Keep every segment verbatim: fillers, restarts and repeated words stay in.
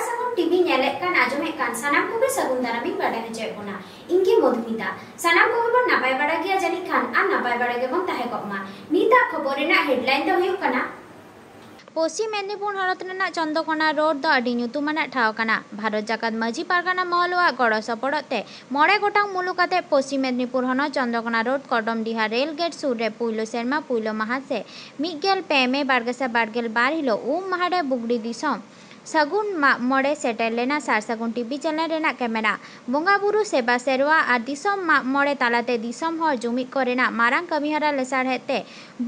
ᱥᱟᱹᱜᱩᱱ ᱴᱤᱵᱷᱤ ᱧᱮᱞᱮᱫ ᱠᱟᱱ, ᱟᱸᱡᱚᱢᱮᱫ ᱠᱟᱱ ᱥᱟᱱᱟᱢ ᱠᱚᱜᱮ ᱥᱟᱹᱜᱩᱱ ᱫᱟᱨᱟᱢᱤᱧ ᱵᱟᱰᱟᱭ ᱦᱚᱪᱚᱭᱮᱫ ᱵᱚᱱᱟ᱾ ᱤᱧ ᱜᱮ ᱢᱚᱫᱷᱩᱢᱤᱛᱟ᱾ ᱥᱟᱱᱟᱢ ᱠᱚᱜᱮ ᱵᱚᱱ ᱱᱟᱯᱟᱭ ᱵᱟᱲᱟ ᱜᱮᱭᱟ ᱡᱟᱹᱱᱤᱡ ᱠᱷᱟᱱ, ᱟᱨ ᱱᱟᱯᱟᱭ ᱵᱟᱲᱟ ᱜᱮᱵᱚᱱ ᱛᱟᱦᱮᱸ ᱠᱚᱜ ᱢᱟ᱾ ᱱᱤᱛᱟᱜ ᱠᱷᱚᱵᱚᱨ ᱨᱮᱱᱟᱜ ᱦᱮᱰᱞᱟᱭᱤᱱ ᱫᱚ ᱦᱩᱭᱩᱜ ᱠᱟᱱᱟ, ᱯᱚᱥᱪᱤᱢ ᱢᱮᱫᱽᱱᱤᱯᱩᱨ ᱦᱚᱱᱚᱛ ᱨᱮᱱᱟᱜ ᱪᱚᱱᱫᱨᱚᱠᱳᱱᱟ ᱨᱳᱰ ᱫᱚ ᱟᱹᱰᱤ ᱧᱩᱛᱩᱢᱟᱱᱟᱜ ᱴᱷᱟᱶ ᱠᱟᱱᱟ᱾ ᱵᱷᱟᱨᱚᱛ ᱡᱟᱠᱟᱛ ᱢᱟᱹᱡᱷᱤ ᱯᱟᱨᱜᱟᱱᱟ ᱢᱚᱦᱚᱞ ᱟᱜ ᱜᱚᱲᱚ ᱥᱚᱯᱚᱦᱚᱫ ᱛᱮ ᱢᱚᱬᱮ ᱜᱚᱴᱟᱝ ᱢᱩᱞᱩᱠ ᱟᱛᱮ ᱯᱚᱥᱪᱤᱢ ᱢᱮᱫᱽᱱᱤᱯᱩᱨ ᱦᱚᱱᱚᱛ ᱪᱚᱱᱫᱨᱚᱠᱳᱱᱟ ᱨᱳᱰ ᱠᱚᱰᱚᱢᱰᱤᱦᱟ ᱨᱮᱞ ᱜᱮᱴ ᱥᱩᱨ ᱨᱮ ᱯᱩᱭᱞᱩ ᱥᱮᱨᱢᱟ ᱯᱩᱭᱞᱩ ᱢᱟᱦᱟ ᱥᱮ ᱢᱤᱫ ᱜᱮᱞ ᱯᱮ ᱢᱮ ᱵᱟᱨ ᱜᱮᱥᱟᱭ ᱵᱟᱨ ᱜᱮᱞ ᱵᱟᱨ ᱦᱤᱞᱳᱜ ᱩᱢ ᱢᱟᱦᱟ ᱨᱮ ᱵᱩᱜᱽᱲᱤ ᱫᱤᱥᱚᱢ ᱥᱟᱹᱜᱩᱱ ᱢᱟᱜ ᱢᱚᱬᱮ ᱥᱮᱴᱮᱨ ᱞᱮᱱᱟ ᱥᱟᱨ ᱥᱟᱹᱜᱩᱱ ᱴᱤᱵᱷᱤ ᱪᱮᱱᱮᱞ ᱨᱮᱱᱟᱜ ᱠᱮᱢᱮᱨᱟ᱾ ᱵᱚᱸᱜᱟ ᱵᱩᱨᱩ ᱥᱮᱵᱟ ᱥᱮᱨᱣᱟ ᱟᱨ ᱫᱤᱥᱚᱢ ᱢᱟᱜ ᱢᱚᱬᱮ ᱛᱟᱞᱟᱛᱮ ᱫᱤᱥᱚᱢ ᱦᱚᱲ ᱡᱩᱢᱤᱫ ᱠᱚ ᱨᱮᱱᱟᱜ ᱢᱟᱨᱟᱝ ᱠᱟᱹᱢᱤᱦᱚᱨᱟ ᱞᱮᱥᱟᱲᱦᱮᱫ ᱛᱮ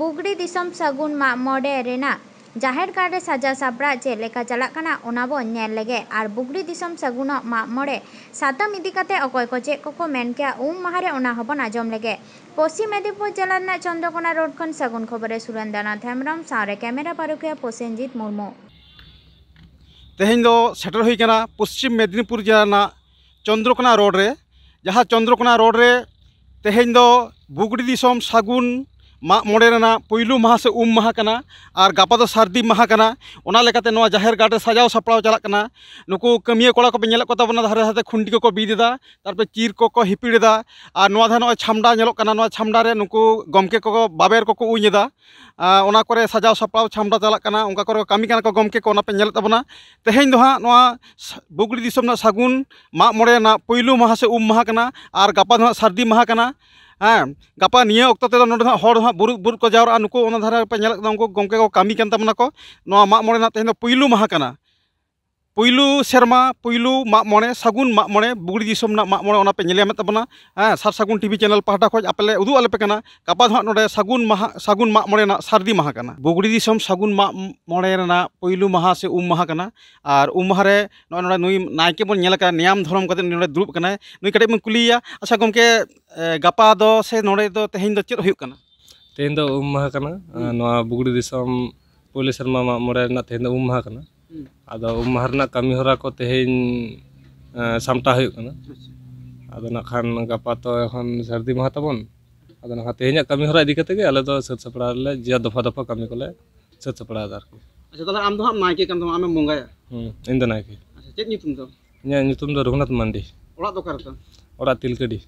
ᱵᱩᱜᱽᱲᱤ ᱫᱤᱥᱚᱢ ᱥᱟᱹᱜᱩᱱ ᱢᱟᱜ ᱢᱚᱬᱮ ᱨᱮᱱᱟᱜ ᱡᱟᱦᱮᱨ ᱜᱟᱲ ᱨᱮ ᱥᱟᱡᱟᱣ ᱥᱟᱯᱲᱟᱣ ᱪᱮᱫ ᱞᱮᱠᱟ ᱪᱟᱞᱟᱜ ᱠᱟᱱᱟ, ᱚᱱᱟ ᱵᱚᱱ ᱧᱮᱞ ᱞᱮᱜᱮ᱾ ᱟᱨ ᱵᱩᱜᱽᱲᱤ ᱫᱤᱥᱚᱢ ᱥᱟᱹᱜᱩᱱᱚᱜ ᱢᱟᱜ ᱢᱚᱬᱮ ᱥᱟᱛᱟᱢ ᱤᱫᱤ ᱠᱟᱛᱮ ᱚᱠᱚᱭ ᱠᱚ ᱪᱮᱫ ᱠᱚᱠᱚ ᱢᱮᱱ ᱠᱮᱜᱼᱟ ᱩᱢ ᱢᱟᱦᱟ ᱨᱮ, ᱚᱱᱟ ᱦᱚᱸᱵᱚᱱ ᱟᱸᱡᱚᱢ ᱞᱮᱜᱮ᱾ ᱯᱚᱥᱪᱤᱢ ᱢᱮᱫᱤᱱᱯᱩᱨ ᱡᱮᱞᱟ ᱨᱮᱱᱟᱜ ᱪᱚᱱᱫᱨᱚᱠᱳᱱᱟ ᱨᱳᱰ ᱠᱷᱚᱱ ᱥᱟᱹᱜᱩᱱ ᱠᱷᱚᱵᱚᱨ ᱨᱮ ᱥᱩᱨᱮᱱᱫᱨᱚᱱᱟᱛᱷ ᱦᱮᱢᱵᱨᱚᱢ ᱥᱟᱶᱨᱮ ᱠᱮᱢᱮᱨᱟ ᱯᱟᱹᱨᱩᱠᱷᱤᱭᱟᱹ ᱯᱨᱚᱥᱮᱱᱡᱤᱛ ᱢᱩᱨᱢᱩ᱾ ᱛᱮᱦᱮᱧ ᱫᱚ ᱥᱮᱴᱮᱨ ᱦᱩᱭ ᱠᱟᱱᱟ ᱯᱚᱥᱪᱤᱢ ᱢᱮᱫᱤᱱᱯᱩᱨ ᱡᱮᱞᱟ ᱨᱮᱱᱟᱜ ᱪᱚᱱᱫᱨᱚᱠᱳᱱᱟ ᱨᱳᱰ ᱨᱮ, ᱡᱟᱦᱟᱸ ᱪᱚᱱᱫᱨᱚᱠᱳᱱᱟ ᱨᱳᱰ ᱨᱮ ᱛᱮᱦᱮᱧ ᱫᱚ ᱵᱩᱜᱽᱲᱤ ᱫᱤᱥᱚᱢ ᱥᱟᱹᱜᱩᱱ ᱢᱟᱜ ᱢᱚᱬᱮ ᱨᱮᱱᱟᱜ ᱯᱩᱭᱞᱩ ᱢᱟᱦᱟ ᱥᱮ ᱩᱢ ᱢᱟᱦᱟ ᱠᱟᱱᱟ᱾ ᱟᱨ ᱜᱟᱯᱟ ᱫᱚ ᱥᱟᱹᱨᱫᱤ ᱢᱟᱦᱟ ᱠᱟᱱᱟ᱾ ᱚᱱᱟ ᱞᱮᱠᱟᱛᱮ ᱱᱚᱣᱟ ᱡᱟᱦᱮᱨ ᱜᱟᱲ ᱨᱮ ᱥᱟᱡᱟᱣ ᱥᱟᱯᱲᱟᱣ ᱪᱟᱞᱟᱜ ᱠᱟᱱᱟ᱾ ᱱᱩᱠᱩ ᱠᱟᱹᱢᱤᱭᱟᱹ ᱠᱚᱲᱟ ᱠᱚᱯᱮ ᱧᱮᱞᱮᱫ ᱠᱚ ᱛᱟᱵᱚᱱᱟ, ᱫᱷᱟᱨᱮ ᱫᱷᱟᱨᱮᱛᱮ ᱠᱷᱩᱱᱴᱤ ᱠᱚᱠᱚ ᱵᱤᱫ ᱮᱫᱟ, ᱛᱟᱨᱯᱚᱨᱮ ᱪᱤᱨ ᱠᱚᱠᱚ ᱦᱤᱯᱤᱲ ᱮᱫᱟ᱾ ᱟᱨ ᱱᱚᱣᱟ ᱫᱷᱟᱨᱮ ᱱᱚᱜᱼᱚᱭ ᱪᱷᱟᱢᱰᱟ ᱧᱮᱞᱚᱜ ᱠᱟᱱᱟ, ᱱᱚᱣᱟ ᱪᱷᱟᱢᱰᱟ ᱨᱮ ᱱᱩᱠᱩ ᱜᱚᱢᱠᱮ ᱠᱚ ᱵᱟᱵᱮᱨ ᱠᱚᱠᱚ ᱩᱧ ᱮᱫᱟ᱾ ᱟᱨ ᱚᱱᱟ ᱠᱚᱨᱮ ᱥᱟᱡᱟᱣ ᱥᱟᱯᱲᱟᱣ ᱪᱷᱟᱢᱰᱟ ᱪᱟᱞᱟᱜ ᱠᱟᱱᱟ, ᱚᱱᱠᱟ ᱠᱚᱨᱮ ᱠᱚ ᱠᱟᱹᱢᱤ ᱠᱟᱱᱟ ᱠᱚ ᱜᱚᱢᱠᱮ ᱠᱚ, ᱚᱱᱟ ᱯᱮ ᱧᱮᱞᱮᱫ ᱛᱟᱵᱚᱱᱟ᱾ ᱛᱮᱦᱮᱧ ᱫᱚ ᱦᱟᱸᱜ ᱱᱚᱣᱟ ᱥᱟ- ᱵᱩᱜᱽᱲᱤ ᱫᱤᱥᱚᱢ ᱨᱮᱱᱟᱜ ᱥᱟᱹᱜᱩᱱ ᱢᱟᱜ ᱢᱚᱬᱮ ᱨᱮᱱᱟᱜ ᱯᱩᱭᱞᱩ ᱢᱟᱦᱟ ᱥᱮ ᱩᱢ ᱢᱟᱦᱟ ᱠᱟᱱᱟ᱾ ᱟᱨ ᱜᱟᱯᱟ ᱫᱚ ᱦᱟᱸᱜ ᱥᱟᱹᱨᱫᱤ ᱢᱟᱦᱟ ᱠᱟᱱᱟ᱾ ᱦᱮᱸ, ᱜᱟᱯᱟ ᱱᱤᱭᱟᱹ ᱚᱠᱛᱚ ᱛᱮᱫᱚ ᱱᱚᱰᱮ ᱫᱚ ᱦᱟᱸᱜ ᱦᱚᱲ ᱫᱚ ᱦᱟᱸᱜ ᱵᱩᱨᱩ ᱵᱩᱨᱩ ᱠᱚ ᱡᱟᱣᱨᱟᱜᱼᱟ᱾ ᱱᱩᱠᱩ ᱚᱱᱟ ᱫᱷᱟᱨᱮ ᱯᱮ ᱧᱮᱞᱮᱫ ᱠᱟᱱᱟ, ᱩᱱᱠᱩ ᱜᱚᱢᱠᱮ ᱠᱚ ᱠᱟᱹᱢᱤ ᱠᱟᱱ ᱛᱟᱵᱚᱱᱟ ᱠᱚ᱾ ᱱᱚᱣᱟ ᱢᱟᱜ ᱢᱚᱬᱮ ᱨᱮᱱᱟᱜ ᱛᱮᱦᱮᱧ ᱫᱚ ᱯᱩᱭᱞᱩ ᱢᱟᱦᱟ ᱠᱟᱱᱟ᱾ ᱯᱩᱭᱞᱩ ᱥᱮᱨᱢᱟ, ᱯᱩᱭᱞᱩ ᱢᱟᱜ ᱢᱚᱬᱮ, ᱥᱟᱹᱜᱩᱱ ᱢᱟᱜ ᱢᱚᱬᱮ, ᱵᱩᱜᱽᱲᱤ ᱫᱤᱥᱚᱢ ᱨᱮᱱᱟᱜ ᱢᱟᱜ ᱢᱚᱬᱮ, ᱚᱱᱟ ᱯᱮ ᱧᱮᱞ ᱧᱟᱢᱮᱫ ᱛᱟᱵᱚᱱᱟ᱾ ᱦᱮᱸ, ᱥᱟᱨ ᱥᱟᱹᱜᱩᱱ ᱴᱤᱵᱷᱤ ᱪᱮᱱᱮᱞ ᱯᱟᱦᱴᱟ ᱠᱷᱚᱱ ᱟᱯᱮ ᱞᱮ ᱩᱫᱩᱜ ᱟᱞᱮ ᱯᱮ ᱠᱟᱱᱟ᱾ ᱜᱟᱯᱟ ᱫᱚ ᱦᱟᱸᱜ ᱱᱚᱰᱮ ᱥᱟᱹᱜᱩᱱ ᱢᱟᱦᱟ, ᱥᱟᱹᱜᱩᱱ ᱢᱟᱜ ᱢᱚᱬᱮ ᱨᱮᱱᱟᱜ ᱥᱟᱹᱨᱫᱤ ᱢᱟᱦᱟ ᱠᱟᱱᱟ᱾ ᱵᱩᱜᱽᱲᱤ ᱫᱤᱥᱚᱢ ᱥᱟᱹᱜᱩᱱ ᱢᱟᱜ ᱢᱚᱬᱮ ᱨᱮᱱᱟᱜ ᱯᱩᱭᱞᱩ ᱢᱟᱦᱟ ᱥᱮ ᱩᱢ ᱢᱟᱦᱟ ᱠᱟᱱᱟ᱾ ᱟᱨ ᱩᱢ ᱢᱟᱦᱟ ᱨᱮ ᱱᱚᱜᱼᱚᱭ ᱱᱚᱰᱮ ᱱᱩᱭ ᱱᱟᱭᱠᱮ ᱵᱚᱱ ᱧᱮᱞ ᱟᱠᱟᱫᱟ, ᱱᱮᱭᱟᱢ ᱫᱷᱚᱨᱚᱢ ᱠᱟᱛᱮ ᱱᱩᱭ ᱱᱚᱰᱮ ᱫᱩᱲᱩᱵ ᱠᱟᱱᱟᱭ᱾ ᱱᱩᱭ ᱠᱟᱹᱴᱤᱡ ᱵᱚᱱ ᱠᱩᱞᱤᱭᱮᱭᱟ᱾ ᱟᱪᱪᱷᱟ ᱜᱚᱢᱠᱮ, ᱮ, ᱜᱟᱯᱟ ᱫᱚ ᱥᱮ ᱱᱚᱰᱮ ᱫᱚ ᱛᱮᱦᱮᱧ ᱫᱚ ᱪᱮᱫ ᱦᱩᱭᱩᱜ ᱠᱟᱱᱟ? ᱛᱮᱦᱮᱧ ᱫᱚ ᱩᱢ ᱢᱟᱦᱟ ᱠᱟᱱᱟ᱾ ᱦᱩᱸ᱾ ᱱᱚᱣᱟ ᱵᱩᱜᱽᱲᱤ ᱫᱤᱥᱚᱢ ᱯᱳᱭᱞᱳ ᱥᱮᱨᱢᱟ ᱢᱟᱜ ᱢᱚᱬᱮ ᱨᱮᱱᱟᱜ ᱛᱮᱦᱮᱧ ᱫᱚ ᱩᱢ ᱢᱟᱦᱟ ᱠᱟᱱᱟ᱾ ᱦᱩᱸ᱾ ᱟᱫᱚ ᱩᱢ ᱢᱟᱦᱟ ᱨᱮᱱᱟᱜ ᱠᱟᱹᱢᱤ ᱦᱚᱨᱟ ᱠᱚ ᱛᱮᱦᱮᱧ, ᱮ, ᱥᱟᱢᱴᱟᱣ ᱦᱩᱭᱩᱜ ᱠᱟᱱᱟ᱾ ᱟᱪᱪᱷᱟ᱾ ᱟᱫᱚ ᱱᱟᱜ ᱠᱷᱟᱱ ᱜᱟᱯᱟ ᱛᱚ ᱮᱠᱷᱚᱱ ᱥᱟᱹᱨᱫᱤ ᱢᱟᱦᱟ ᱛᱟᱵᱚᱱ᱾ ᱟᱫᱚ ᱱᱟᱜ ᱠᱷᱟᱱ ᱛᱮᱦᱮᱧᱟᱜ ᱠᱟᱹᱢᱤ ᱦᱚᱨᱟ ᱤᱫᱤ ᱠᱟᱛᱮ ᱜᱮ ᱟᱞᱮ ᱫᱚ ᱥᱟᱹᱛ ᱥᱟᱯᱲᱟᱣ ᱨᱮᱞᱮ, ᱡᱮ ᱫᱚᱯᱷᱟ ᱫᱚᱯᱷᱟ ᱠᱟᱹᱢᱤ ᱠᱚᱞᱮ ᱥᱟᱹᱛ ᱥᱟᱯᱲᱟᱣ ᱮᱫᱟ ᱟᱨᱠᱤ᱾ ᱟᱪᱪᱷᱟ, ᱛᱟᱦᱚᱞᱮ ᱟᱢ ᱫᱚ ᱦᱟᱸᱜ ᱱᱟᱭᱠᱮ ᱠᱟᱱ ᱛᱟᱢᱟ, ᱟᱢᱮᱢ ᱵᱚᱸᱜᱟᱭᱟ? ᱦᱩᱸ, ᱤᱧ ᱫᱚ ᱱᱟᱭᱠᱮ᱾ ᱪᱮᱫ ᱧᱩᱛᱩᱢ ᱫᱚ? ᱤᱧᱟᱹᱜ ᱧᱩᱛᱩᱢ ᱫᱚ ᱨᱚᱜᱷᱩᱱᱟᱛᱷ ᱢᱟᱱᱰᱤ᱾ ᱚᱲᱟᱜ ᱫᱚ ᱚᱠᱟ ᱨᱮ ᱛᱟᱢ? ᱚᱲᱟᱜ ᱛᱤᱞᱠᱟᱹᱰᱤ᱾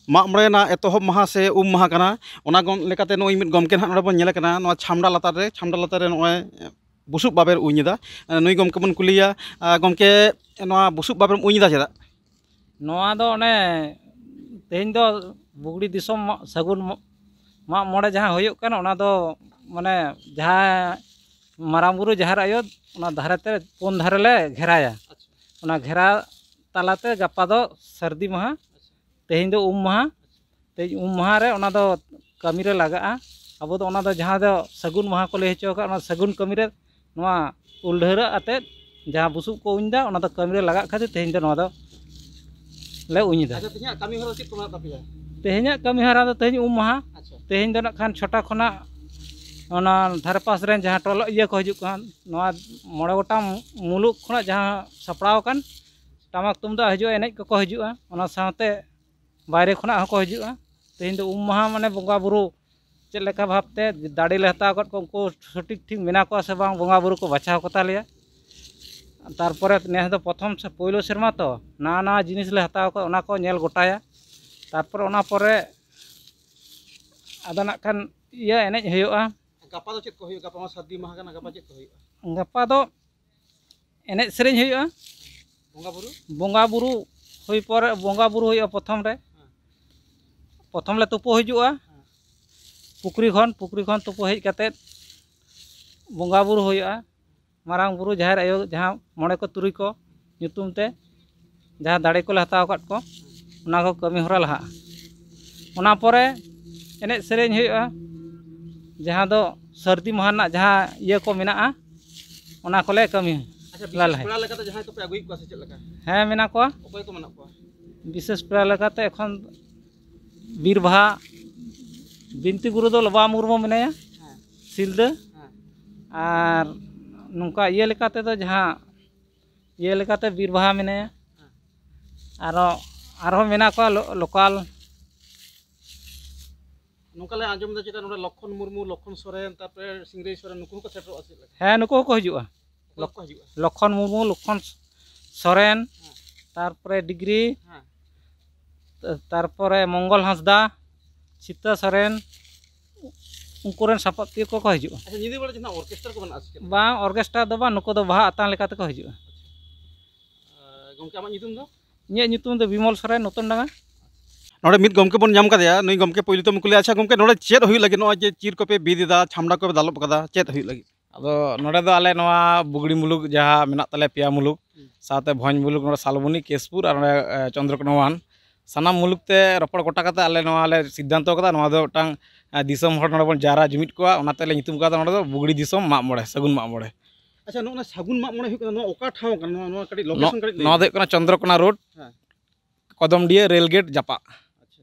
ᱢᱟᱜ ᱢᱚᱬᱮ ᱨᱮᱱᱟᱜ ᱮᱛᱚᱦᱚᱵ ᱢᱟᱦᱟ ᱥᱮ ᱩᱢ ᱢᱟᱦᱟ ᱠᱟᱱᱟ, ᱚᱱᱟ ᱜᱚᱢ ᱞᱮᱠᱟᱛᱮ ᱱᱩᱭ ᱢᱤᱫ ᱜᱚᱢᱠᱮ ᱱᱟᱦᱟᱜ ᱱᱚᱰᱮ ᱵᱚᱱ ᱧᱮᱞᱮ ᱠᱟᱱᱟ, ᱱᱚᱣᱟ ᱪᱷᱟᱢᱰᱟ ᱞᱟᱛᱟᱨ ᱨᱮ, ᱪᱷᱟᱢᱰᱟ ᱞᱟᱛᱟᱨ ᱨᱮ ᱱᱚᱜᱼᱚᱭ ᱵᱩᱥᱩᱵ ᱵᱟᱵᱮᱨ ᱩᱧ ᱮᱫᱟ᱾ ᱱᱩᱭ ᱜᱚᱢᱠᱮ ᱵᱚᱱ ᱠᱩᱞᱤᱭᱟ, ᱟᱨ ᱜᱚᱢᱠᱮ, ᱱᱚᱣᱟ ᱵᱩᱥᱩᱵ ᱵᱟᱵᱮᱨ ᱩᱧ ᱮᱫᱟ ᱪᱮᱫᱟᱜ? ᱱᱚᱣᱟ ᱫᱚ ᱚᱱᱮ ᱛᱮᱦᱮᱧ ᱫᱚ ᱵᱩᱜᱽᱲᱤ ᱫᱤᱥᱚᱢ ᱢᱟ-, ᱥᱟᱹᱜᱩᱱ ᱢᱚ-, ᱢᱟᱜ ᱢᱚᱬᱮ ᱡᱟᱦᱟᱸ ᱦᱩᱭᱩᱜ ᱠᱟᱱᱟ, ᱚᱱᱟ ᱫᱚ ᱢᱟᱱᱮ ᱡᱟᱦᱟᱸ ᱢᱟᱨᱟᱝ ᱵᱩᱨᱩ ᱡᱟᱦᱮᱨ ᱟᱭᱳ ᱚᱱᱟ ᱫᱷᱟᱨᱮ ᱛᱮ ᱯᱩᱱ ᱫᱷᱟᱨᱮ ᱞᱮ ᱜᱷᱮᱨᱟᱭᱟ᱾ ᱟᱪᱪᱷᱟ᱾ ᱚᱱᱟ ᱜᱷᱮᱨᱟ ᱛᱟᱞᱟᱛᱮ ᱜᱟᱯᱟ ᱫᱚ ᱥᱟᱹᱨᱫᱤ ᱢᱟᱦᱟ, ᱟᱪᱪᱷᱟ᱾ ᱛᱮᱦᱮᱧ ᱫᱚ ᱩᱢ ᱢᱟᱦᱟ᱾ ᱟᱪᱪᱷᱟ᱾ ᱛᱮᱦᱮᱧ ᱩᱢ ᱢᱟᱦᱟ ᱨᱮ ᱚᱱᱟ ᱫᱚ ᱠᱟᱹᱢᱤ ᱨᱮ ᱞᱟᱜᱟᱜᱼᱟ᱾ ᱟᱵᱚ ᱫᱚ ᱚᱱᱟ ᱫᱚ ᱡᱟᱦᱟᱸ ᱫᱚ ᱥᱟᱹᱜᱩᱱ ᱢᱟᱦᱟ ᱠᱚ ᱞᱟᱹᱭ ᱦᱚᱪᱚ ᱟᱠᱟᱫ, ᱚᱱᱟ ᱥᱟᱹᱜᱩᱱ ᱠᱟᱹᱢᱤ ᱨᱮ ᱱᱚᱣᱟ ᱩᱞ ᱰᱷᱟᱹᱣᱨᱟᱹᱜ ᱟᱛᱮᱫ ᱡᱟᱦᱟᱸ ᱵᱩᱥᱩᱵ ᱠᱚ ᱩᱧ ᱮᱫᱟ, ᱚᱱᱟ ᱫᱚ ᱠᱟᱹᱢᱤ ᱨᱮ ᱞᱟᱜᱟᱜ ᱠᱷᱟᱹᱛᱤᱨ ᱛᱮᱦᱮᱧ ᱫᱚ ᱱᱚᱣᱟ ᱫᱚ ᱞᱮ ᱩᱧ ᱮᱫᱟ᱾ ᱟᱪᱪᱷᱟ, ᱛᱮᱦᱮᱧᱟᱜ ᱠᱟᱹᱢᱤ ᱦᱚᱨᱟ ᱪᱮᱫ ᱠᱚ ᱢᱮᱱᱟᱜ ᱛᱟᱯᱮᱭᱟ? ᱛᱮᱦᱮᱧᱟᱜ ᱠᱟᱹᱢᱤ ᱦᱚᱨᱟ ᱫᱚ ᱛᱮᱦᱮᱧ ᱩᱢ ᱢᱟᱦᱟ᱾ ᱟᱪᱪᱷᱟ᱾ ᱛᱮᱦᱮᱧ ᱫᱚ ᱱᱟᱜ ᱠᱷᱟᱱ ᱪᱷᱚᱴᱟ ᱠᱷᱚᱱᱟᱜ ᱚᱱᱟ ᱫᱷᱟᱨᱮ ᱯᱟᱥ ᱨᱮᱱ ᱡᱟᱦᱟᱸ ᱴᱚᱞᱟ ᱤᱭᱟᱹ ᱠᱚ ᱦᱤᱡᱩᱜ ᱠᱟᱱ, ᱱᱚᱣᱟ ᱢᱚᱬᱮ ᱜᱚᱴᱟᱝ ᱢᱩᱞᱩᱠ ᱠᱷᱚᱱᱟᱜ ᱡᱟᱦᱟᱸ ᱥᱟᱯᱲᱟᱣ ᱟᱠᱟᱱ ᱴᱟᱢᱟᱠ ᱛᱩᱢᱫᱟᱜ ᱦᱤᱡᱩᱜᱼᱟ, ᱮᱱᱮᱡ ᱠᱚᱠᱚ ᱦᱤᱡᱩᱜᱼᱟ, ᱚᱱᱟ ᱥᱟᱶᱛᱮ ᱵᱟᱭᱨᱮ ᱠᱷᱚᱱᱟᱜ ᱦᱚᱸᱠᱚ ᱦᱤᱡᱩᱜᱼᱟ᱾ ᱛᱮᱦᱮᱧ ᱫᱚ ᱩᱢ ᱢᱟᱦᱟ, ᱢᱟᱱᱮ ᱵᱚᱸᱜᱟ ᱵᱩᱨᱩ ᱪᱮᱫ ᱞᱮᱠᱟ ᱵᱷᱟᱵᱽᱛᱮ ᱫᱟᱲᱮ ᱞᱮ ᱦᱟᱛᱟᱣ ᱟᱠᱟᱫ ᱠᱚᱣᱟ, ᱩᱱᱠᱩ ᱥᱚᱴᱷᱤᱠ ᱴᱷᱤᱠ ᱢᱮᱱᱟᱜ ᱠᱚᱣᱟ ᱥᱮ ᱵᱟᱝ, ᱵᱚᱸᱜᱟ ᱵᱩᱨᱩ ᱠᱚ ᱵᱟᱪᱷᱟᱣ ᱠᱚ ᱛᱟᱞᱮᱭᱟ᱾ ᱛᱟᱨᱯᱚᱨᱮ ᱱᱮᱥ ᱫᱚ ᱯᱨᱚᱛᱷᱚᱢ ᱥᱮ ᱯᱳᱭᱞᱳ ᱥᱮᱨᱢᱟ ᱛᱚ, ᱱᱟᱣᱟ ᱱᱟᱣᱟ ᱡᱤᱱᱤᱥ ᱞᱮ ᱦᱟᱛᱟᱣ ᱟᱠᱟᱫ, ᱚᱱᱟ ᱠᱚ ᱧᱮᱞ ᱜᱚᱴᱟᱭᱟ᱾ ᱛᱟᱨᱯᱚᱨᱮ ᱚᱱᱟ ᱯᱚᱨᱮ ᱟᱫᱚ ᱱᱟᱜ ᱠᱷᱟᱱ ᱤᱭᱟᱹ ᱮᱱᱮᱡ ᱦᱩᱭᱩᱜᱼᱟ᱾ ᱜᱟᱯᱟ ᱫᱚ ᱪᱮᱫ ᱠᱚ ᱦᱩᱭᱩᱜᱼᱟ? ᱜᱟᱯᱟ ᱢᱟ ᱥᱟᱹᱨᱫᱤ ᱢᱟᱦᱟ ᱠᱟᱱᱟ, ᱜᱟᱯᱟ ᱪᱮᱫ ᱠᱚ ᱦᱩᱭᱩᱜᱼᱟ? ᱜᱟᱯᱟ ᱫᱚ ᱮᱱᱮᱡ ᱥᱮᱨᱮᱧ ᱦᱩᱭᱩᱜᱼᱟ᱾ ᱵᱚᱸᱜᱟ ᱵᱩᱨᱩ? ᱵᱚᱸᱜᱟ ᱵᱩᱨᱩ ᱦᱩᱭ ᱯᱚᱨᱮ, ᱵᱚᱸᱜᱟ ᱵᱩᱨᱩ ᱦᱩᱭᱩᱜᱼᱟ ᱯᱨᱚᱛᱷᱚᱢ ᱨᱮ᱾ ᱦᱮᱸ᱾ ᱯᱨᱚᱛᱷᱚᱢ ᱞᱮ ᱛᱩᱯᱩ ᱦᱤᱡᱩᱜᱼᱟ᱾ ᱦᱮᱸ᱾ ᱯᱩᱠᱷᱨᱤ ᱠᱷᱚᱱ, ᱯᱩᱠᱷᱨᱤ ᱠᱷᱚᱱ ᱛᱩᱯᱩ ᱦᱮᱡ ᱠᱟᱛᱮᱫ ᱵᱚᱸᱜᱟ ᱵᱩᱨᱩ ᱦᱩᱭᱩᱜᱼᱟ᱾ ᱢᱟᱨᱟᱝ ᱵᱩᱨᱩ, ᱡᱟᱦᱮᱨ ᱟᱭᱳ, ᱡᱟᱦᱟᱸ ᱢᱚᱬᱮ ᱠᱚ ᱛᱩᱨᱩᱭ ᱠᱚ ᱧᱩᱛᱩᱢ ᱛᱮ ᱡᱟᱦᱟᱸ ᱫᱟᱲᱮ ᱠᱚᱞᱮ ᱦᱟᱛᱟᱣ ᱟᱠᱟᱫ ᱠᱚ, ᱚᱱᱟ ᱠᱚ ᱠᱟᱹᱢᱤ ᱦᱚᱨᱟ ᱞᱟᱦᱟᱜᱼᱟ᱾ ᱚᱱᱟ ᱯᱚᱨᱮ ᱮᱱᱮᱡ ᱥᱮᱨᱮᱧ ᱦᱩᱭᱩᱜᱼᱟ, ᱡᱟᱦᱟᱸ ᱫᱚ ᱥᱟᱹᱨᱫᱤ ᱢᱟᱦᱟ ᱨᱮᱱᱟᱜ ᱡᱟᱦᱟᱸ ᱤᱭᱟᱹ ᱠᱚ ᱢᱮᱱᱟᱜᱼᱟ, ᱚᱱᱟ ᱠᱚᱞᱮ ᱠᱟᱹᱢᱤ ᱟᱪᱪᱷᱟ, ᱵᱤᱥᱮᱥ ᱞᱟᱞᱮ᱾ ᱯᱮᱲᱟ ᱞᱮᱠᱟᱛᱮ ᱡᱟᱦᱟᱸᱭ ᱠᱚᱯᱮ ᱟᱹᱜᱩᱭᱮᱫ ᱠᱚᱣᱟ ᱥᱮ ᱪᱮᱫ ᱞᱮᱠᱟ? ᱦᱮᱸ, ᱢᱮᱱᱟᱜ ᱠᱚᱣᱟ᱾ ᱚᱠᱚᱭ ᱠᱚ ᱢᱮᱱᱟᱜ ᱠᱚᱣᱟ? ᱵᱤᱥᱮᱥ ᱯᱮᱲᱟ ᱞᱮᱠᱟᱛᱮ ᱮᱠᱷᱚᱱ ᱵᱤᱨ ᱵᱟᱦᱟ ᱵᱤᱱᱛᱤ ᱜᱩᱨᱩ ᱫᱚ ᱞᱚᱵᱟ ᱢᱩᱨᱢᱩ ᱢᱮᱱᱟᱭᱟ, ᱦᱮᱸ᱾ ᱥᱤᱞᱫᱟᱹ᱾ ᱦᱮᱸ᱾ ᱟᱨ ᱱᱚᱝᱠᱟ ᱤᱭᱟᱹ ᱞᱮᱠᱟ ᱛᱮᱫᱚ ᱡᱟᱦᱟᱸ ᱤᱭᱟᱹ ᱞᱮᱠᱟᱛᱮ ᱵᱤᱨ ᱵᱟᱦᱟ ᱢᱮᱱᱟᱭᱟ᱾ ᱦᱮᱸ᱾ ᱟᱨᱚ, ᱟᱨᱦᱚᱸ ᱢᱮᱱᱟᱜ ᱠᱚᱣᱟ ᱞᱳ-, ᱞᱳᱠᱟᱞ᱾ ᱱᱚᱝᱠᱟ ᱞᱮ ᱟᱸᱡᱚᱢ ᱮᱫᱟ ᱪᱮᱛᱟ ᱱᱚᱰᱮ ᱞᱚᱠᱠᱷᱚᱱ ᱢᱩᱨᱢᱩ, ᱞᱚᱠᱠᱷᱚᱱ ᱥᱚᱨᱮᱱ, ᱛᱟᱨᱯᱚᱨᱮ ᱥᱤᱝᱨᱟᱹᱭ ᱥᱚᱨᱮᱱ, ᱱᱩᱠᱩ ᱦᱚᱸᱠᱚ ᱥᱮᱴᱮᱨᱚᱜᱼᱟ ᱪᱮᱫ ᱞᱮᱠᱟ? ᱦᱮᱸ, ᱱᱩᱠᱩ ᱦᱚᱸᱠᱚ ᱦᱤᱡᱩᱜᱼᱟ᱾ ᱚᱠᱚᱭ ᱠᱚ ᱦᱤᱡᱩᱜᱼᱟ? ᱞᱚᱠᱷᱚᱱ ᱢᱩᱨᱢᱩ, ᱞᱚᱠᱷᱚᱱ ᱥᱚᱨᱮᱱ, ᱦᱮᱸ᱾ ᱛᱟᱨᱯᱚᱨᱮ ᱰᱤᱜᱽᱨᱤ, ᱦᱮᱸ᱾ ᱛᱟ-, ᱛᱟᱨᱯᱚᱨᱮ ᱢᱚᱝᱜᱚᱞ ᱦᱟᱸᱥᱫᱟ, ᱥᱤᱛᱟᱹ ᱥᱚᱨᱮᱱ, ᱩᱱᱠᱩ ᱨᱮᱱ ᱥᱟᱯᱟᱵ ᱛᱤᱭᱳ ᱠᱚᱠᱚ ᱦᱤᱡᱩᱜᱼᱟ᱾ ᱟᱪᱪᱷᱟ, ᱧᱤᱫᱟᱹ ᱵᱮᱲᱟ ᱡᱟᱦᱟᱸ ᱚᱨᱠᱮᱥᱴᱟᱨ ᱠᱚ ᱢᱮᱱᱟᱜᱼᱟ ᱥᱮ ᱪᱮᱫ? ᱵᱟᱝ, ᱚᱨᱠᱮᱥᱴᱟᱨ ᱫᱚ ᱵᱟᱝ, ᱱᱩᱠᱩ ᱫᱚ ᱵᱟᱦᱟ ᱟᱛᱟᱝ ᱞᱮᱠᱟ ᱛᱮᱠᱚ ᱦᱤᱡᱩᱜᱼᱟ᱾ ᱟᱨ ᱜᱚᱢᱠᱮ, ᱟᱢᱟᱜ ᱧᱩᱛᱩᱢ ᱫᱚ? ᱤᱧᱟᱹᱜ ᱧᱩᱛᱩᱢ ᱫᱚ ᱵᱤᱢᱚᱞ ᱥᱚᱨᱮᱱ, ᱱᱚᱛᱚᱱ ᱰᱟᱸᱜᱟ᱾ ᱱᱚᱰᱮ ᱢᱤᱫ ᱜᱚᱢᱠᱮ ᱵᱚᱱ ᱧᱟᱢ ᱠᱟᱫᱮᱭᱟ, ᱱᱩᱭ ᱜᱚᱢᱠᱮ ᱯᱳᱭᱞᱳ ᱛᱮᱵᱚᱱ ᱠᱩᱞᱤᱭᱟ, ᱟᱪᱪᱷᱟ ᱜᱚᱢᱠᱮ, ᱱᱚᱰᱮ ᱪᱮᱫ ᱦᱩᱭᱩᱜ ᱞᱟᱹᱜᱤᱫ? ᱱᱚᱜᱼᱚᱭ ᱡᱮ ᱪᱤᱨ ᱠᱚᱯᱮ ᱵᱤᱫ ᱮᱫᱟ, ᱪᱷᱟᱢᱰᱟ ᱠᱚᱯᱮ ᱫᱟᱞᱚᱵ ᱠᱟᱫᱟ, ᱪᱮᱫ ᱦᱩᱭᱩᱜ ᱞᱟᱹᱜᱤᱫ? ᱟᱫᱚ ᱱᱚᱰᱮ ᱫᱚ ᱟᱞᱮ ᱱᱚᱣᱟ ᱵᱩᱜᱽᱲᱤ ᱢᱩᱞᱩᱠ ᱡᱟᱦᱟᱸ ᱢᱮᱱᱟᱜ ᱛᱟᱞᱮᱭᱟ, ᱯᱮᱭᱟ ᱢᱩᱞᱩᱠ, ᱦᱩᱸ᱾ ᱥᱟᱶᱛᱮ ᱵᱷᱚᱸᱡᱽ ᱢᱩᱞᱩᱠ, ᱱᱚᱰᱮ ᱥᱟᱞᱵᱚᱱᱤ, ᱠᱮᱥᱯᱩᱨ ᱟᱨ ᱱᱚᱰᱮ, ᱮ, ᱪᱚᱱᱫᱨᱚᱠᱳᱱᱟ ᱳᱣᱟᱱ, ᱥᱟᱱᱟᱢ ᱢᱩᱞᱩᱠ ᱛᱮ ᱨᱚᱯᱚᱲ ᱜᱚᱴᱟ ᱠᱟᱛᱮ ᱟᱞᱮ ᱱᱚᱣᱟ ᱞᱮ ᱥᱤᱫᱽᱫᱷᱟᱱᱛᱚ ᱠᱟᱫᱟ᱾ ᱱᱚᱣᱟ ᱫᱚ ᱢᱤᱫᱴᱟᱝ, ᱮ, ᱫᱤᱥᱚᱢ ᱦᱚᱲ ᱱᱚᱰᱮ ᱵᱚᱱ ᱡᱟᱣᱨᱟ ᱡᱩᱢᱤᱫ ᱠᱚᱣᱟ, ᱚᱱᱟᱛᱮ ᱞᱮ ᱧᱩᱛᱩᱢ ᱠᱟᱫᱟ ᱱᱚᱰᱮ ᱫᱚ ᱵᱩᱜᱽᱲᱤ ᱫᱤᱥᱚᱢ ᱢᱟᱜ ᱢᱚᱬᱮ, ᱥᱟᱹᱜᱩᱱ ᱢᱟᱜ ᱢᱚᱬᱮ᱾ ᱟᱪᱪᱷᱟ, ᱱᱚᱜᱼᱚ ᱱᱚᱣᱟ ᱥᱟᱹᱜᱩᱱ ᱢᱟᱜ ᱢᱚᱬᱮ ᱦᱩᱭᱩᱜ ᱠᱟᱱᱟ, ᱱᱚᱣᱟ ᱚᱠᱟ ᱴᱷᱟᱶ ᱠᱟᱱᱟ? ᱱᱚᱣᱟ, ᱱᱚᱣᱟ ᱠᱟᱹᱴᱤᱡ ᱱᱚ-, ᱞᱳᱠᱮᱥᱚᱱ ᱠᱟᱹᱴᱤᱡ ᱞᱟᱹᱭ ᱱᱚᱣᱟ ᱫᱚ ᱢᱮ᱾ ᱦᱩᱭᱩᱜ ᱠᱟᱱᱟ ᱪᱚᱱᱫᱨᱚᱠᱳᱱᱟ ᱨᱳᱰ, ᱦᱮᱸ᱾ ᱠᱚᱫᱚᱢᱰᱤᱭᱟᱹ ᱨᱮᱞ ᱜᱮᱴ ᱡᱟᱯᱟᱜ᱾ ᱟᱪᱪᱷᱟ᱾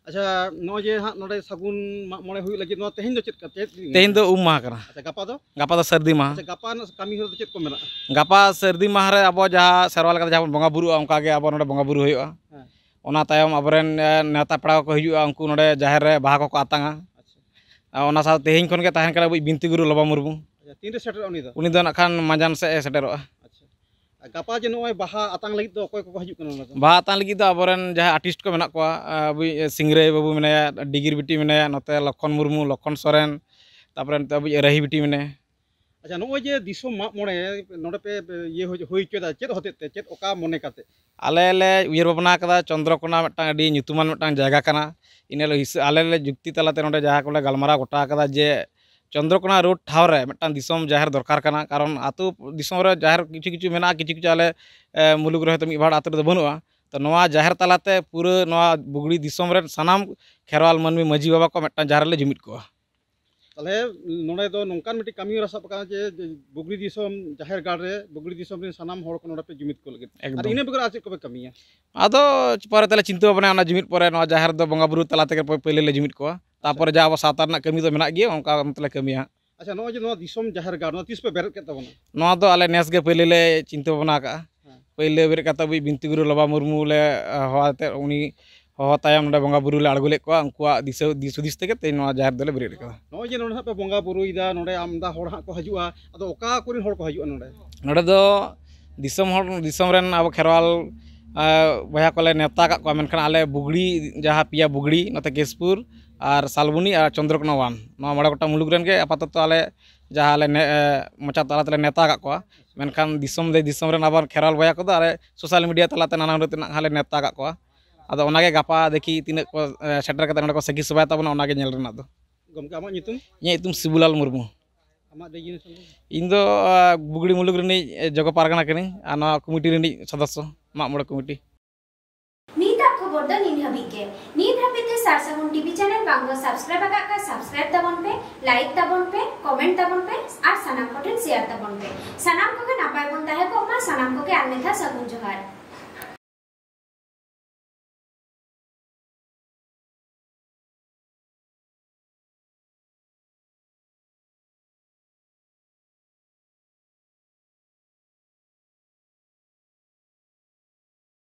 ᱟᱪᱪᱷᱟ, ᱱᱚᱜᱼᱚᱭ ᱡᱮ ᱦᱟᱸᱜ ᱱᱚᱰᱮ ᱥᱟᱹᱜᱩᱱ ᱢᱟᱜ ᱢᱚᱬᱮ ᱦᱩᱭᱩᱜ ᱞᱟᱹᱜᱤᱫ, ᱱᱚᱣᱟ ᱛᱮᱦᱮᱧ ᱫᱚ ᱪᱮᱫ ᱠᱟ-, ᱪᱮᱫ ᱫᱤᱱ ᱛᱮᱦᱮᱧ ᱠᱟᱱᱟ? ᱫᱚ ᱩᱢ ᱢᱟᱦᱟ ᱠᱟᱱᱟ᱾ ᱟᱪᱪᱷᱟ, ᱜᱟᱯᱟ ᱫᱚ? ᱜᱟᱯᱟ ᱫᱚ ᱥᱟᱹᱨᱫᱤ ᱢᱟᱦᱟ᱾ ᱟᱪᱪᱷᱟ, ᱜᱟᱯᱟ ᱨᱮᱱᱟᱜ ᱠᱟᱹᱢᱤ ᱦᱚᱨᱟ ᱫᱚ ᱪᱮᱫ ᱠᱚ ᱢᱮᱱᱟᱜᱼᱟ? ᱜᱟᱯᱟ ᱥᱟᱹᱨᱫᱤ ᱢᱟᱦᱟ ᱨᱮ ᱟᱵᱚ ᱡᱟᱦᱟᱸ ᱥᱮᱨᱣᱟ ᱞᱮᱠᱟᱛᱮ ᱡᱟᱦᱟᱸ ᱵᱚᱱ ᱵᱚᱸᱜᱟ ᱵᱩᱨᱩᱜᱼᱟ, ᱚᱱᱠᱟ ᱜᱮ ᱟᱵᱚ ᱱᱚᱰᱮ ᱵᱚᱸᱜᱟ ᱵᱩᱨᱩ ᱦᱩᱭᱩᱜᱼᱟ᱾ ᱦᱮᱸ᱾ ᱚᱱᱟ ᱛᱟᱭᱚᱢ ᱟᱵᱚᱨᱮᱱ, ᱮ, ᱱᱮᱣᱛᱟ ᱯᱮᱲᱟ ᱠᱚᱠᱚ ᱦᱤᱡᱩᱜᱼᱟ, ᱩᱱᱠᱩ ᱱᱚᱰᱮ ᱡᱟᱦᱮᱨ ᱨᱮ ᱵᱟᱦᱟ ᱠᱚᱠᱚ ᱟᱛᱟᱝᱟ᱾ ᱟᱪᱪᱷᱟ᱾ ᱟᱨ ᱚᱱᱟ ᱥᱟᱶ ᱛᱮᱦᱮᱧ ᱠᱷᱚᱱ ᱜᱮ ᱛᱟᱦᱮᱱ ᱠᱟᱱᱟ ᱟᱵᱚᱭᱤᱡ ᱵᱤᱱᱛᱤ ᱜᱩᱨᱩ ᱞᱚᱵᱟ ᱢᱩᱨᱢᱩ᱾ ᱟᱪᱪᱷᱟ, ᱛᱤᱱᱨᱮ ᱥᱮᱴᱮᱨᱚᱜᱼᱟ ᱩᱱᱤ ᱫᱚ? ᱩᱱᱤ ᱫᱚ ᱱᱟᱜ ᱠᱷᱟᱱ ᱢᱟᱸᱡᱟᱱ ᱥᱮᱫ ᱮ ᱥᱮᱴᱮᱨᱚᱜᱼᱟ᱾ ᱟᱪᱪᱷᱟ᱾ ᱟᱨ ᱜᱟᱯᱟ ᱡᱮ ᱱᱚᱜᱼᱚᱭ ᱵᱟᱦᱟ ᱟᱛᱟᱝ ᱞᱟᱹᱜᱤᱫ ᱫᱚ ᱚᱠᱚᱭ ᱠᱚᱠᱚ ᱦᱤᱡᱩᱜ ᱠᱟᱱᱟ ᱚᱱᱟ ᱫᱚ? ᱵᱟᱦᱟ ᱟᱛᱟᱝ ᱞᱟᱹᱜᱤᱫ ᱫᱚ ᱟᱵᱚᱨᱮᱱ ᱡᱟᱦᱟᱸ ᱟᱨᱴᱤᱥᱴ ᱠᱚ ᱢᱮᱱᱟᱜ ᱠᱚᱣᱟ, ᱟᱵᱚᱭᱤᱡ ᱥᱤᱝᱨᱟᱹᱭ ᱵᱟᱹᱵᱩ ᱢᱮᱱᱟᱭᱟ, ᱰᱤᱜᱤᱨ ᱵᱤᱴᱤ ᱢᱮᱱᱟᱭᱟ, ᱱᱚᱛᱮ ᱞᱚᱠᱷᱚᱱ ᱢᱩᱨᱢᱩ, ᱞᱚᱠᱷᱚᱱ ᱥᱚᱨᱮᱱ, ᱛᱟᱯᱚᱨᱮ ᱱᱚᱛᱮ ᱟᱵᱚᱭᱤᱡ ᱨᱟᱹᱦᱤ ᱵᱤᱴᱤ ᱢᱮᱱᱟᱭᱟ᱾ ᱟᱪᱪᱷᱟ, ᱱᱚᱜᱼᱚᱭ ᱡᱮ ᱫᱤᱥᱚᱢ ᱢᱟᱜ ᱢᱚᱬᱮ ᱱᱚᱰᱮ ᱯᱮ ᱤᱭᱟᱹ ᱦᱩᱭ, ᱦᱩᱭ ᱦᱚᱪᱚᱭᱮᱫᱟ, ᱪᱮᱫ ᱦᱚᱛᱮᱡ ᱛᱮ, ᱪᱮᱫ ᱚᱠᱟ ᱢᱚᱱᱮ ᱠᱟᱛᱮ? ᱟᱞᱮ ᱞᱮ ᱩᱭᱦᱟᱹᱨ ᱵᱷᱟᱵᱽᱱᱟ ᱟᱠᱟᱫᱟ, ᱪᱚᱱᱫᱨᱚᱠᱳᱱᱟ ᱢᱤᱫᱴᱟᱝ ᱟᱹᱰᱤ ᱧᱩᱛᱩᱢᱟᱱ ᱢᱤᱫᱴᱟᱝ ᱡᱟᱭᱜᱟ ᱠᱟᱱᱟ᱾ ᱤᱱᱟᱹ ᱦᱤᱞᱳᱜ ᱦᱤᱥᱟᱹ-, ᱟᱞᱮ ᱞᱮ ᱡᱩᱠᱛᱤ ᱛᱟᱞᱟᱛᱮ ᱱᱚᱰᱮ ᱡᱟᱦᱟᱸ ᱠᱚᱞᱮ ᱜᱟᱞᱢᱟᱨᱟᱣ ᱜᱚᱴᱟ ᱟᱠᱟᱫᱟ ᱡᱮ ᱪᱚᱱᱫᱨᱚᱠᱳᱱᱟ ᱨᱳᱰ ᱴᱷᱟᱶ ᱨᱮ ᱢᱤᱫᱴᱟᱝ ᱫᱤᱥᱚᱢ ᱡᱟᱦᱮᱨ ᱫᱚᱨᱠᱟᱨ ᱠᱟᱱᱟ, ᱠᱟᱨᱚᱱ ᱟᱹᱛᱩ ᱫᱤᱥᱚᱢ ᱨᱮ ᱡᱟᱦᱮᱨ ᱠᱤᱪᱷᱩ ᱠᱤᱪᱷᱩ ᱢᱮᱱᱟᱜᱼᱟ, ᱠᱤᱪᱷᱩ ᱠᱤᱪᱷᱩ ᱟᱞᱮ, ᱮ, ᱢᱩᱞᱩᱠ ᱨᱮ ᱦᱚᱭᱛᱳ ᱢᱤᱫ ᱵᱟᱨ ᱟᱹᱛᱩ ᱨᱮᱫᱚ ᱵᱟᱹᱱᱩᱜᱼᱟ᱾ ᱛᱚ ᱱᱚᱣᱟ ᱡᱟᱦᱮᱨ ᱛᱟᱞᱟᱛᱮ ᱯᱩᱨᱟᱹ ᱱᱚᱣᱟ ᱵᱩᱜᱽᱲᱤ ᱫᱤᱥᱚᱢ ᱨᱮᱱ ᱥᱟᱱᱟᱢ ᱠᱷᱮᱨᱣᱟᱞ ᱢᱟᱹᱱᱢᱤ ᱢᱟᱹᱡᱷᱤ ᱵᱟᱵᱟ ᱠᱚ ᱢᱤᱫᱴᱟᱝ ᱡᱟᱦᱮᱨ ᱨᱮᱞᱮ ᱡᱩᱢᱤᱫ ᱠᱚᱣᱟ᱾ ᱛᱟᱦᱞᱮ ᱱᱚᱰᱮ ᱫᱚ ᱱᱚᱝᱠᱟᱱ ᱢᱤᱫᱴᱤᱡ ᱠᱟᱹᱢᱤ ᱦᱚᱨᱟ ᱥᱟᱵ ᱟᱠᱟᱱᱟ ᱡᱮ, ᱡᱮ ᱵᱩᱜᱽᱲᱤ ᱫᱤᱥᱚᱢ ᱡᱟᱦᱮᱨ ᱜᱟᱲ ᱨᱮ ᱵᱩᱜᱽᱲᱤ ᱫᱤᱥᱚᱢ ᱨᱮᱱ ᱥᱟᱱᱟᱢ ᱦᱚᱲ ᱠᱚ ᱱᱚᱰᱮ ᱯᱮ ᱡᱩᱢᱤᱫ ᱠᱚ ᱞᱟᱹᱜᱤᱫ᱾ ᱟᱨ ᱮᱠᱫᱚᱢ᱾ ᱤᱱᱟᱹ ᱵᱮᱜᱚᱨ ᱟᱨ ᱪᱮᱫ ᱠᱚᱯᱮ ᱠᱟᱹᱢᱤᱭᱟ? ᱟᱫᱚ ᱯᱚᱨᱮ ᱛᱮᱞᱮ ᱪᱤᱱᱛᱟᱹ ᱵᱷᱟᱵᱽᱱᱟᱭᱟ ᱚᱱᱟ ᱡᱩᱢᱤᱫ ᱯᱚᱨᱮ, ᱱᱚᱣᱟ ᱡᱟᱦᱮᱨ ᱫᱚ ᱵᱚᱸᱜᱟ ᱵᱩᱨᱩ ᱛᱟᱞᱟ ᱛᱮᱜᱮ ᱯᱳᱭᱞᱳ ᱞᱮ ᱡᱩᱢᱤᱫ ᱠᱚᱣᱟ, ᱛᱟᱯᱚᱨᱮ ᱟᱪᱪᱷᱟ᱾ ᱡᱟ ᱟᱵᱚ ᱥᱟᱶᱛᱟ ᱨᱮᱱᱟᱜ ᱠᱟᱹᱢᱤ ᱫᱚ ᱢᱮᱱᱟᱜ ᱜᱮᱭᱟ, ᱚᱱᱠᱟ ᱢᱚᱛᱚ ᱞᱮ ᱠᱟᱹᱢᱤᱭᱟ ᱦᱟᱸᱜ᱾ ᱟᱪᱪᱷᱟ, ᱱᱚᱜᱼᱚᱭ ᱡᱮ ᱱᱚᱣᱟ ᱫᱤᱥᱚᱢ ᱡᱟᱦᱮᱨ ᱜᱟᱲ, ᱱᱚᱣᱟ ᱛᱤᱥ ᱯᱮ ᱵᱮᱨᱮᱫ ᱠᱮᱫ ᱛᱟᱵᱚᱱᱟ? ᱱᱚᱣᱟ ᱫᱚ ᱟᱞᱮ ᱱᱮᱥ ᱜᱮ ᱯᱳᱭᱞᱳ ᱞᱮ ᱪᱤᱱᱛᱟᱹ ᱵᱷᱟᱵᱽᱱᱟ ᱟᱠᱟᱜᱼᱟ᱾ ᱦᱮᱸ᱾ ᱯᱳᱭᱞᱳ ᱵᱮᱨᱮᱫ ᱠᱟᱛᱮ ᱟᱵᱚᱭᱤᱡ ᱵᱤᱱᱛᱤ ᱜᱩᱨᱩ ᱞᱚᱵᱟ ᱢᱩᱨᱢᱩ ᱞᱮ, ᱮ, ᱦᱚᱦᱚ ᱟᱛᱮ ᱩᱱᱤ ᱦᱚᱦᱚ ᱛᱟᱭᱚᱢ ᱱᱚᱰᱮ ᱵᱚᱸᱜᱟ ᱵᱩᱨᱩ ᱞᱮ ᱟᱬᱜᱚ ᱞᱮᱫ ᱠᱚᱣᱟ, ᱩᱱᱠᱩᱣᱟᱜ ᱫᱤᱥᱟᱹ ᱫᱤᱥ ᱦᱩᱫᱤᱥ ᱛᱮᱜᱮ ᱛᱮᱦᱮᱧ ᱱᱚᱣᱟ ᱡᱟᱦᱮᱨ ᱫᱚᱞᱮ ᱵᱮᱨᱮᱫ ᱟᱠᱟᱫᱟ᱾ ᱱᱚᱜᱼᱚᱭ ᱡᱮ ᱱᱚᱰᱮ ᱦᱟᱸᱜ ᱯᱮ ᱵᱚᱸᱜᱟ ᱵᱩᱨᱩᱭᱮᱫᱟ, ᱱᱚᱰᱮ ᱟᱢᱫᱟ ᱦᱚᱲ ᱦᱟᱸᱜ ᱠᱚ ᱦᱤᱡᱩᱜᱼᱟ, ᱟᱫᱚ ᱚᱠᱟ ᱠᱚᱨᱮᱱ ᱦᱚᱲ ᱠᱚ ᱦᱤᱡᱩᱜᱼᱟ ᱱᱚᱰᱮ? ᱱᱚᱰᱮ ᱫᱚ ᱫᱤᱥᱚᱢ ᱦᱚᱲ, ᱫᱤᱥᱚᱢ ᱨᱮᱱ ᱟᱵᱚ ᱠᱷᱮᱨᱣᱟᱞ ᱵᱚᱭᱦᱟ ᱠᱚᱞᱮ ᱱᱮᱣᱛᱟ ᱟᱠᱟᱫ ᱠᱚᱣᱟ, ᱢᱮᱱᱠᱷᱟᱱ ᱟᱞᱮ ᱵᱩᱜᱽᱲᱤ, ᱡᱟᱦᱟᱸ ᱯᱮᱭᱟ ᱵᱩᱜᱽᱲᱤ, ᱱᱚᱛᱮ ᱠᱮᱥᱯᱩᱨ ᱟᱨ ᱥᱟᱞᱵᱚᱱᱤ ᱟᱨ ᱪᱚᱱᱫᱨᱚᱠᱳᱱᱟ ᱚᱣᱟᱱ, ᱱᱚᱣᱟ ᱢᱚᱬᱮ ᱜᱚᱴᱟᱝ ᱢᱩᱞᱩᱠ ᱨᱮᱱ ᱜᱮ ᱟᱯᱟᱛᱚᱛᱚ ᱟᱞᱮ ᱡᱟᱦᱟᱸ ᱞᱮ ᱢᱚᱪᱟ ᱛᱟᱞᱟ ᱛᱮᱞᱮ ᱱᱮᱣᱛᱟ ᱟᱠᱟᱫ ᱠᱚᱣᱟ᱾ ᱢᱮᱱᱠᱷᱟᱱ ᱫᱤᱥᱚᱢ ᱫᱮᱥ ᱫᱤᱥᱚᱢ ᱨᱮᱱ ᱟᱵᱟᱨ ᱠᱷᱮᱨᱣᱟᱞ ᱵᱚᱭᱦᱟ ᱠᱚᱫᱚ ᱟᱞᱮ ᱥᱳᱥᱟᱞ ᱢᱤᱰᱤᱭᱟ ᱛᱟᱞᱟᱛᱮ ᱱᱟᱱᱟ ᱦᱩᱱᱟᱹᱨ ᱛᱮᱱᱟᱜ ᱦᱟᱸᱜ ᱞᱮ ᱱᱮᱣᱛᱟ ᱟᱠᱟᱫ ᱠᱚᱣᱟ᱾ ᱟᱫᱚ ᱚᱱᱟᱜᱮ ᱜᱟᱯᱟ ᱫᱮᱠᱷᱤ ᱛᱤᱱᱟᱹᱜ ᱠᱚ ᱥᱮᱴᱮᱨ ᱠᱟᱛᱮ ᱱᱚᱰᱮ ᱠᱚ ᱥᱟᱹᱠᱷᱤ ᱥᱚᱵᱷᱟᱭ ᱛᱟᱵᱚᱱᱟ, ᱚᱱᱟᱜᱮ ᱧᱮᱞ ᱨᱮᱱᱟᱜ ᱫᱚ᱾ ᱜᱚᱢᱠᱮ, ᱟᱢᱟᱜ ᱧᱩᱛᱩᱢ? ᱤᱧᱟᱹᱜ ᱧᱩᱛᱩᱢ ᱥᱤᱵᱩᱞᱟᱞ ᱢᱩᱨᱢᱩ᱾ ᱟᱢᱟᱜ ᱫᱮᱡᱤᱱᱮᱥ ᱫᱚ? ᱤᱧ ᱫᱚ ᱵᱩᱜᱽᱲᱤ ᱢᱩᱞᱩᱠ ᱨᱤᱱᱤᱡ ᱡᱚᱜᱚ ᱯᱟᱨᱜᱟᱱᱟ ᱠᱟᱹᱱᱟᱹᱧ ᱟᱨ ᱱᱚᱣᱟ ᱠᱚᱢᱤᱴᱤ ᱨᱤᱱᱤᱡ ᱥᱚᱫᱚᱥᱥᱚ, ᱢᱟᱜ ᱢᱚᱬᱮ ᱠᱚᱢᱤᱴᱤ᱾ ᱱᱤᱛᱟᱜ ᱠᱷᱚᱵᱚᱨ ᱫᱚ ᱱᱤᱱ ᱦᱟᱹᱵᱤᱡ ᱜᱮ᱾ ᱱᱤᱛ ᱦᱟᱹᱵᱤᱡ ᱛᱮ ᱥᱟᱨ ᱥᱟᱹᱜᱩᱱ ᱴᱤᱵᱷᱤ ᱪᱮᱱᱮᱞ ᱵᱟᱝ ᱠᱚ ᱥᱟᱵᱥᱠᱨᱟᱭᱤᱵ ᱟᱠᱟᱫ ᱠᱷᱟᱱ ᱥᱟᱵᱥᱠᱨᱟᱭᱤᱵ ᱛᱟᱵᱚᱱ ᱯᱮ, ᱞᱟᱭᱤᱠ ᱛᱟᱵᱚᱱ ᱯᱮ, ᱠᱚᱢᱮᱱᱴ ᱛᱟᱵᱚᱱ ᱯᱮ ᱟᱨ ᱥᱟᱱᱟᱢ ᱠᱚᱴᱷᱮᱱ ᱥᱮᱭᱟᱨ ᱛᱟᱵᱚᱱ ᱯᱮ᱾ ᱥᱟᱱᱟᱢ ᱠᱚᱜᱮ ᱱᱟᱯᱟᱭ ᱵᱚᱱ ᱛᱟᱦᱮᱸ ᱠᱚᱜ ᱢᱟ᱾ ᱥᱟᱱᱟᱢ ᱠᱚᱜᱮ ᱟᱨ ᱢᱤᱫ ᱫᱷᱟᱣ ᱥᱟᱹᱜᱩᱱ ᱡᱚᱦᱟᱨ᱾